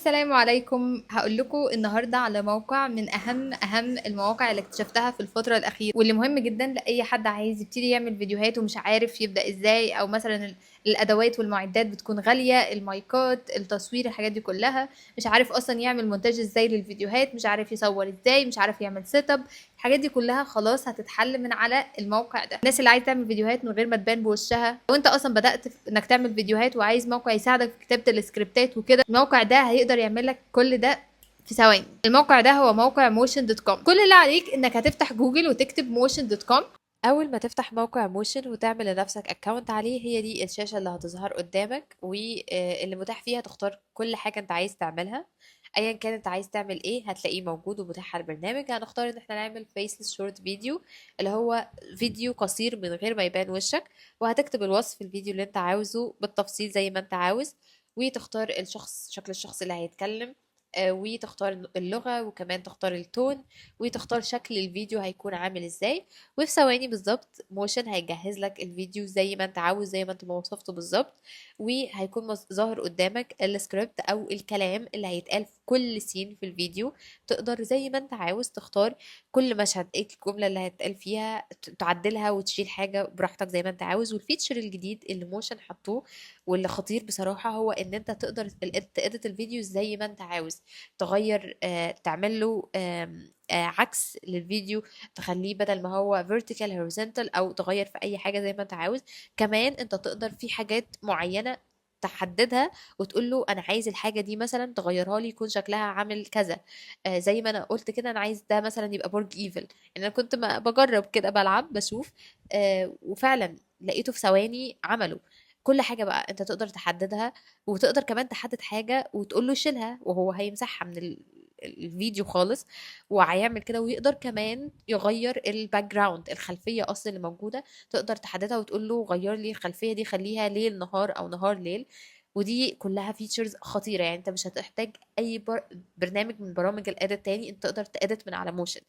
السلام عليكم. هقول لكم النهارده على موقع من اهم اهم المواقع اللي اكتشفتها في الفترة الاخيره، واللي مهم جدا لاي حد عايز يبتدي يعمل فيديوهات ومش عارف يبدا ازاي، او مثلا الادوات والمعدات بتكون غاليه، المايكات، التصوير، الحاجات دي كلها، مش عارف اصلا يعمل مونتاج ازاي للفيديوهات، مش عارف يصور ازاي، مش عارف يعمل setup. الحاجات دي كلها خلاص هتتحل من على الموقع ده. الناس اللي عايز تعمل فيديوهات من غير ما تبان بوشها، لو انت اصلا بدات انك تعمل فيديوهات وعايز موقع يساعدك في كتابه السكريبتات وكده، الموقع ده هيقدر يعمل لك كل ده في ثواني. الموقع ده هو موقع motion.com. كل اللي عليك انك هتفتح جوجل وتكتب motion.com. اول ما تفتح موقع Motion وتعمل لنفسك account عليه، هي دي الشاشة اللي هتظهر قدامك، واللي متاح فيها تختار كل حاجة انت عايز تعملها، ايا كان انت عايز تعمل ايه هتلاقيه موجود ومتاح على البرنامج. هنختار ان احنا نعمل faceless short video، اللي هو فيديو قصير من غير ما يبان وشك، وهتكتب الوصف الفيديو اللي انت عاوزه بالتفصيل زي ما انت عاوز، وتختار الشخص، شكل الشخص اللي هيتكلم، وتختار اللغة، وكمان تختار ال tone، وتختار شكل الفيديو هيكون عامل ازاي. وفي ثواني بالظبط Motion هيجهز لك الفيديو زي ما انت عاوز، زي ما انت ما وصفته بالظبط، وهيكون ظاهر قدامك السكريبت او الكلام اللي هيتقال في كل scene في الفيديو. تقدر زي ما انت عاوز تختار كل مشهد ايه الجملة اللي هيتقال فيها، تعدلها وتشيل حاجة براحتك زي ما انت عاوز. وال feature الجديد اللي Motion حطوه واللي خطير بصراحة، هو ان انت تقدر ت edit الفيديو زي ما انت عاوز، تغير، تعمل له عكس للفيديو، تخليه بدل ما هو vertical horizontal، او تغير في اي حاجة زي ما انت عاوز. كمان انت تقدر في حاجات معينة تحددها وتقول له انا عايز الحاجة دي مثلا تغيرها لي يكون شكلها عامل كذا، زي ما انا قلت كده انا عايز ده مثلا يبقى برج ايفل. يعني انا كنت بجرب كده، بلعب بشوف، وفعلا لقيته في ثواني عمله. كل حاجة بقى انت تقدر تحددها، وتقدر كمان تحدد حاجة وتقول له شيلها وهو هيمسحها من الفيديو خالص وهيعمل كده. ويقدر كمان يغير ال background، الخلفية اصلا اللي موجودة تقدر تحددها وتقول له غير لي الخلفية دي، خليها ليل نهار او نهار ليل. ودي كلها features خطيرة، يعني انت مش هتحتاج اي برنامج من برامج ال edit تاني، انت تقدر ت edit من على Motion.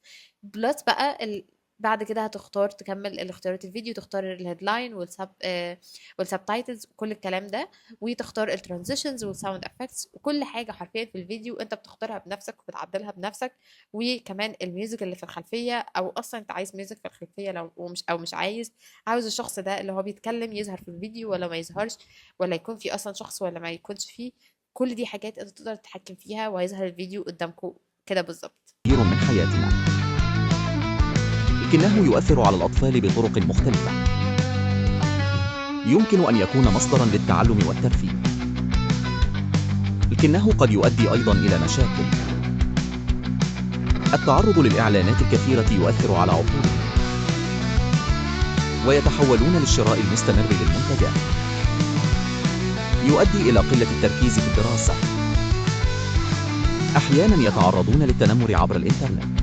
plus بقى بعد كده هتختار تكمل الاختيارات الفيديو، تختار ال headline وال subtitles وكل الكلام ده، وتختار ال transitions وال sound effects وكل حاجة حرفيا في الفيديو انت بتختارها بنفسك وبتعدلها بنفسك. وكمان ال music اللي في الخلفيه، او اصلا انت عايز music في الخلفية لو ومش او مش عايز، عاوز الشخص ده اللي هو بيتكلم يظهر في الفيديو ولا ما يظهرش، ولا يكون في اصلا شخص ولا ما يكونش فيه، كل دي حاجات انت تقدر تتحكم فيها، وهيظهر الفيديو قدامكم كده بالظبط. من حياتنا، لكنه يؤثر على الأطفال بطرق مختلفة. يمكن أن يكون مصدراً للتعلم والترفيه، لكنه قد يؤدي أيضاً إلى مشاكل. التعرض للإعلانات الكثيرة يؤثر على عقولهم، ويتحولون للشراء المستمر للمنتجات. يؤدي إلى قلة التركيز في الدراسة. أحياناً يتعرضون للتنمر عبر الإنترنت.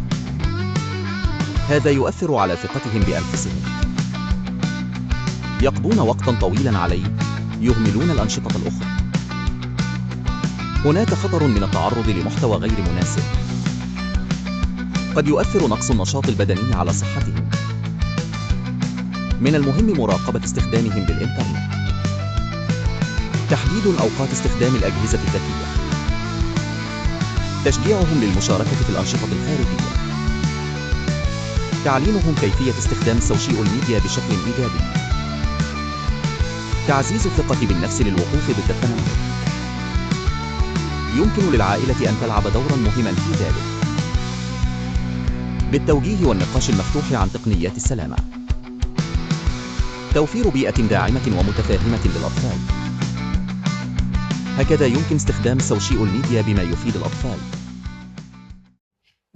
هذا يؤثر على ثقتهم بأنفسهم. يقضون وقتاً طويلاً عليه، يهملون الأنشطة الأخرى. هناك خطر من التعرض لمحتوى غير مناسب. قد يؤثر نقص النشاط البدني على صحتهم. من المهم مراقبة استخدامهم للإنترنت. تحديد أوقات استخدام الأجهزة الذكية. تشجيعهم للمشاركة في الأنشطة الخارجية. تعليمهم كيفية استخدام ال social media بشكل إيجابي. تعزيز الثقة بالنفس للوقوف ضد التنمر. يمكن للعائلة أن تلعب دورا مهما في ذلك، بالتوجيه والنقاش المفتوح عن تقنيات السلامة. توفير بيئة داعمة ومتفاهمة للأطفال. هكذا يمكن استخدام ال social media بما يفيد الأطفال.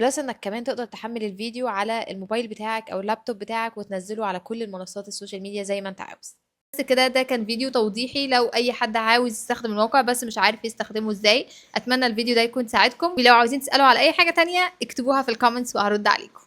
plus انك كمان تقدر تحمل الفيديو على الموبايل بتاعك او اللابتوب بتاعك وتنزله على كل المنصات ال social media زي ما انت عاوز. بس كده، ده كان فيديو توضيحي لو اي حد عاوز يستخدم الموقع بس مش عارف يستخدمه ازاي. اتمنى الفيديو ده يكون ساعدكم، ولو عاوزين تسالوا على اي حاجة تانية اكتبوها في ال comments وهرد عليكم.